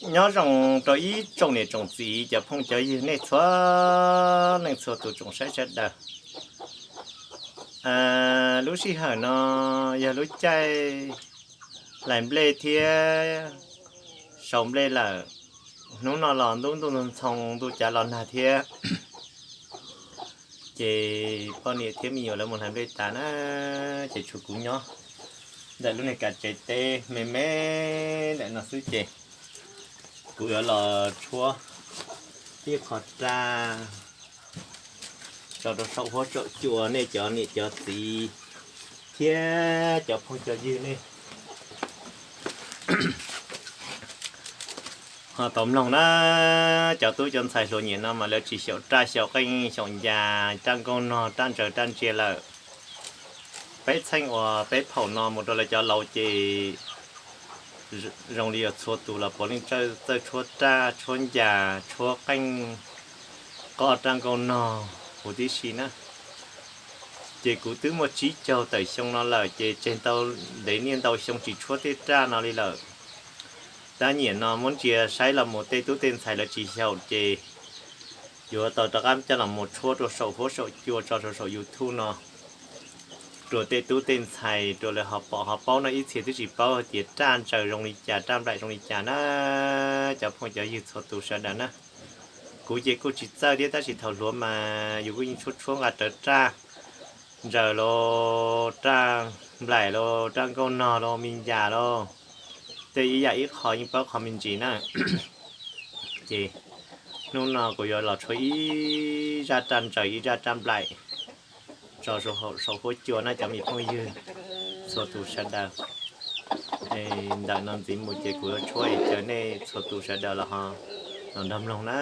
Nyob zoo rau ib tsoom niam tsoom txiv cov phooj cov ywg nej txhua leej txhua tus tsoom saib sawv daws. Lub sij hawm no yog lub caij hlais nplej thiab sau nplej lawm. Hnub no los ntuj ntuj ntxhoo ntuj cav los nag thiab, ces poj niam thiab me nyuam lawv mus hlais nplej tas na, ces tshuav kuv nyob ntawm lub niag kav tsev teb me me ntawm no xwb ces kuv yuav los tshuab ib qho raj tso rau saum huab saum cua nej cov niam cov txiv thiab cov phooj cov ywg nej ho tau mloog na. Cov tub cov ntxhais hluas nyiam no mas lawv tsis xyaum raj xyaum qeej xyaum ncas raj nkauj nog raj ntsaws raj ntsia lawm. Peb txheej uas peb phaum no mus rau lawv cov laus ces zoo li yog txhua tus los puav leej txawj tshuab raj tshuab ncas tshuab qeej qoj raj nkauj nog huv tib si na. Ces kuv twb muaj tsib caug tawm xyoo no lawm ces tseg ntau, ntev niaj ntau xyoo tsis tshuab tej raj no li lawm. Tab nyiam no muab ntsia saib los mus tej tub tej ntxhais lawv tsis xyaum ces yuav tau rov qab coj los mus tshuab rau saum huab saum cua tso rau saum YouTube no rau tej tub tej ntxhais rau lawv ho pom ho paub no. Ib txhia twb tsis paub hais tias raj ntsaws zoo li cas raj nplaim zoo li cas na, cov phooj cov ywg txhua tus sawv daws na. Kuv ces kuj tsis txawj thiab tab sis thaum hluav mas yus kuj yeej tshuab tshuab nqa rawv raj ntsaws los raj nplaim los raj nkauj nog los me ncas los tej ib yam ib qho yeej paub qhov me ntsis na. Ces hnub no kuv yuav los tshuab ib zaj raj ntsaws ib zaj raj nplaim tso saum huab cua na cov me phooj ywg txhua tus sawv daws. Ntawm no ntxiv mus ces kuv yuav tshuab es caw nej txhua tus sawv daws los ho los nrog mloog na.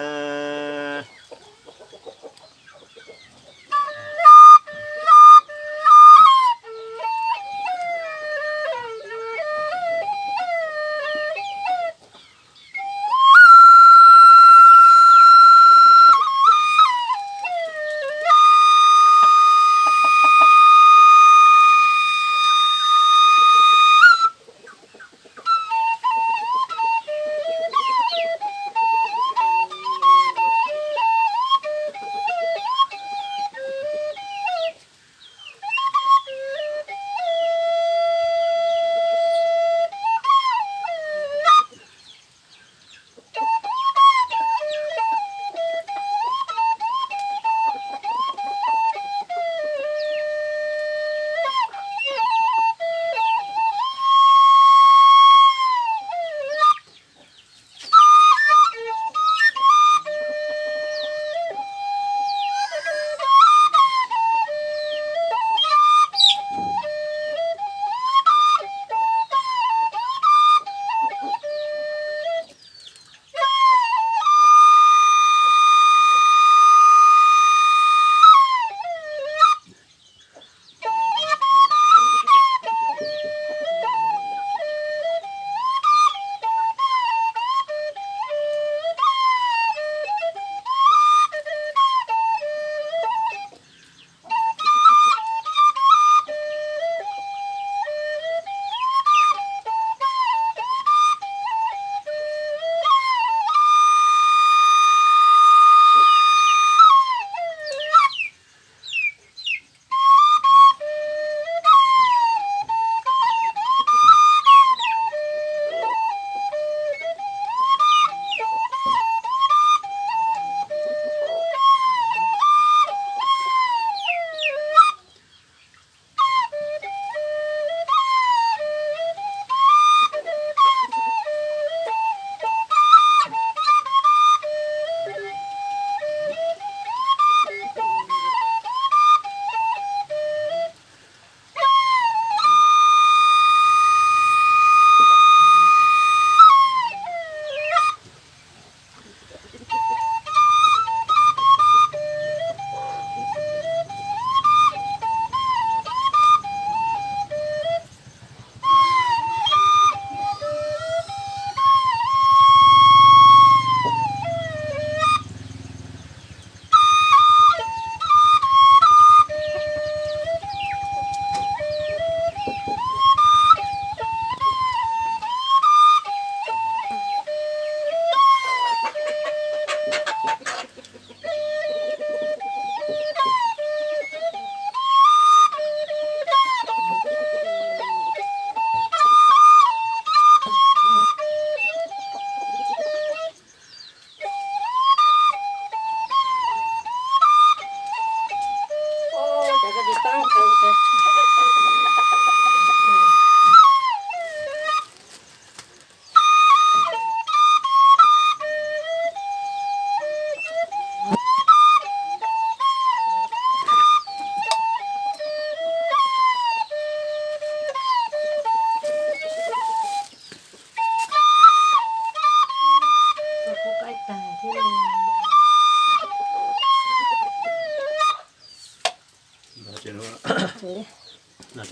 Lus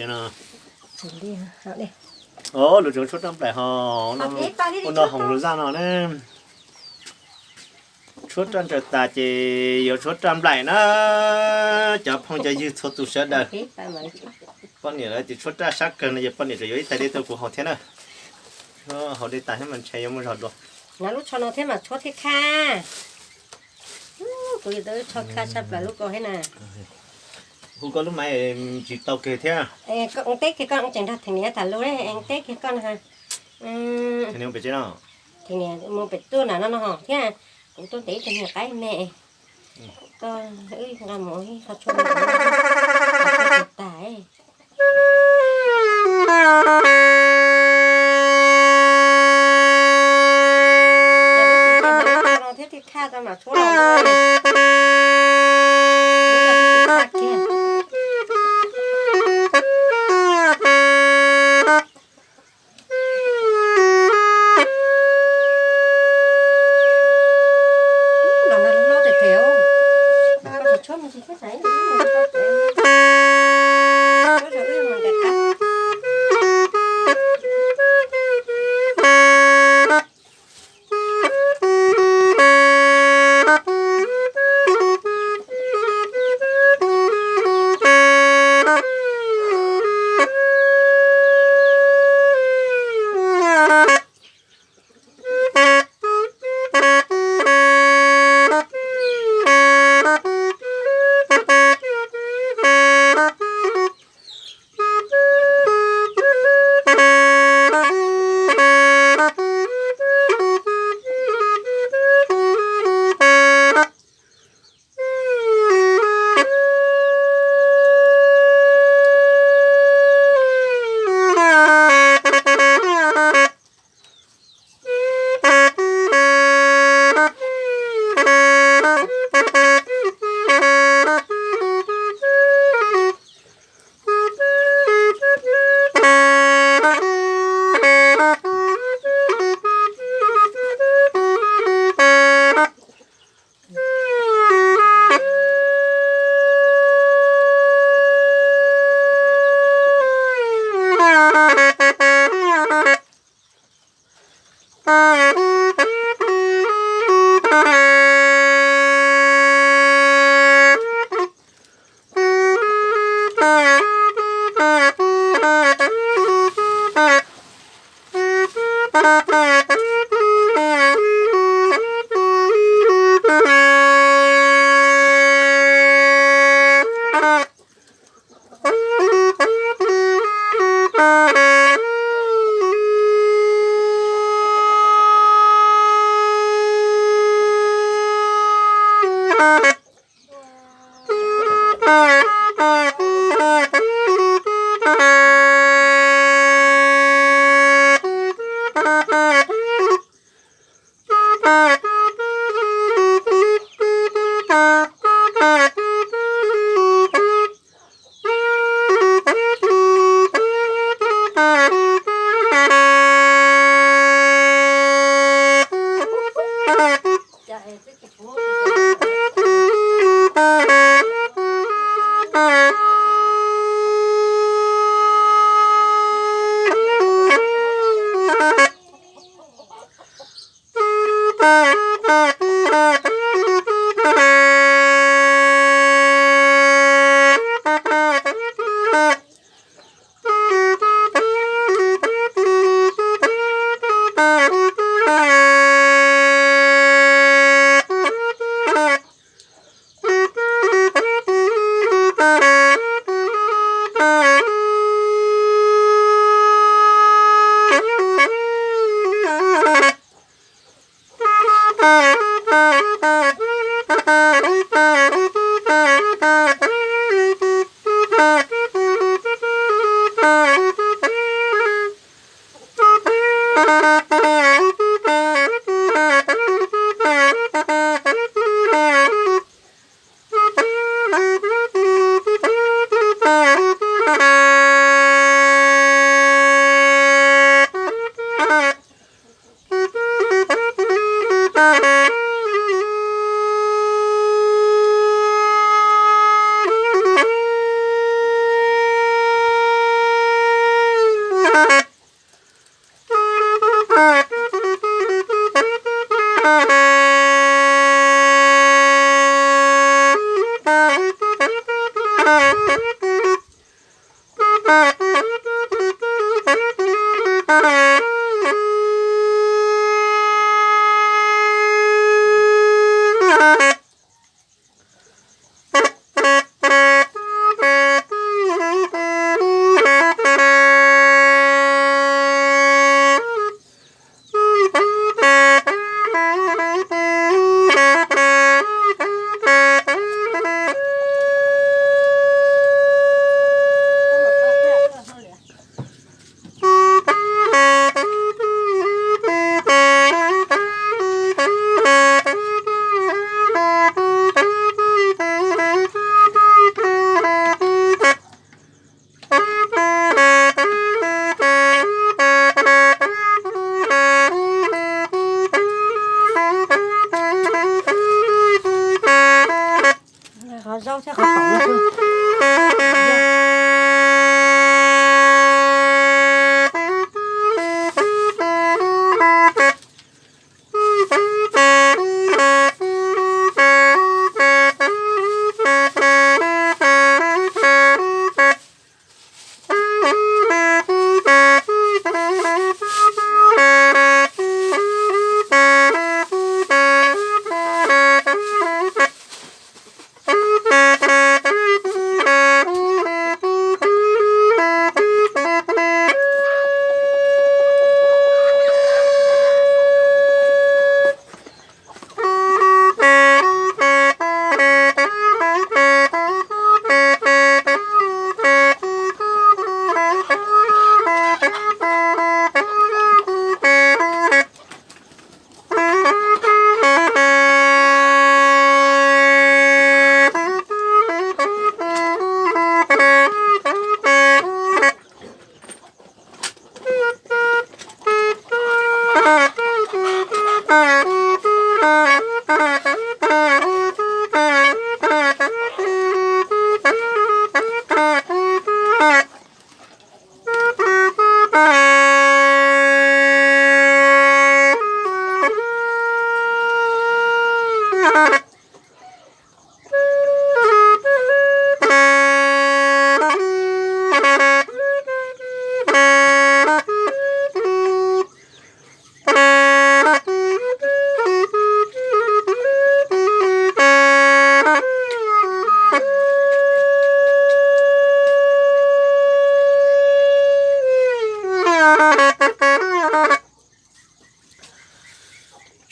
tseem tshuab raj nplaim ho, ua no hoom lus zaj no ne. Tshuab raj ntsaws tas ces yuav tshuab raj nplaim na. Cov phooj cov ywg txhua tus sawv daws, poj niam lawv tias tshuab raj sab kawg no ces poj niam tseem yuav ib tais dej tuaj kuv haus thiab na. Haus dej tas thiab mas ntshai yuav muaj zog dua. Lub tsho no thiab mas tshuab thiab khaj. Kuv yuav tau lub tsho khaj sab plaws lub ko thiab na. Hu koj lub maiv tsis tau kiag thiab. Teb kiag koj, tseem nrog Theem Niam tham lus, teb kiag koj no. Theem Niam mus pem tuaj nram no no ho thiab. Kuv tuaj ntes ib tug niag qaib me. Koj wb nqa mus ib qho tshuaj tas. Thiab thiaj khaj tau mam tshuab los.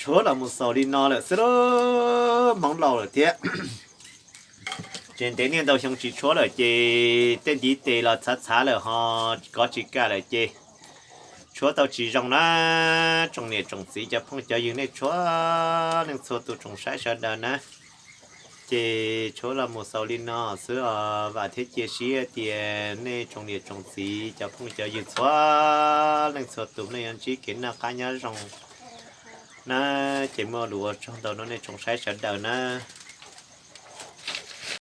Tshuab los mus xaus li no lawm xwb, hmoov laus lawm thiab. Tseem ntev niaj ntau xyoo tsis tshuab lawm ces tej ntiv tes los txhav txhav lawm ho kov tsis kaj lawm ces tshuab tau tsis zoo na. Tsoom niam tsoom txiv cov phooj cov ywg nej txhua leej txhua tus tsoom saib sawv daws na, ces tshuab los mus xaus li no xwb os. Vam thiab cia siab tias nej tsoom niam tsoom txiv cov phooj cov ywg txhua leej txhua tus nej yuav ntsib kev noj qab nyob zoo na. Ces muaj lus ua tsaug ntau rau nej tsoom saib sawv daws na.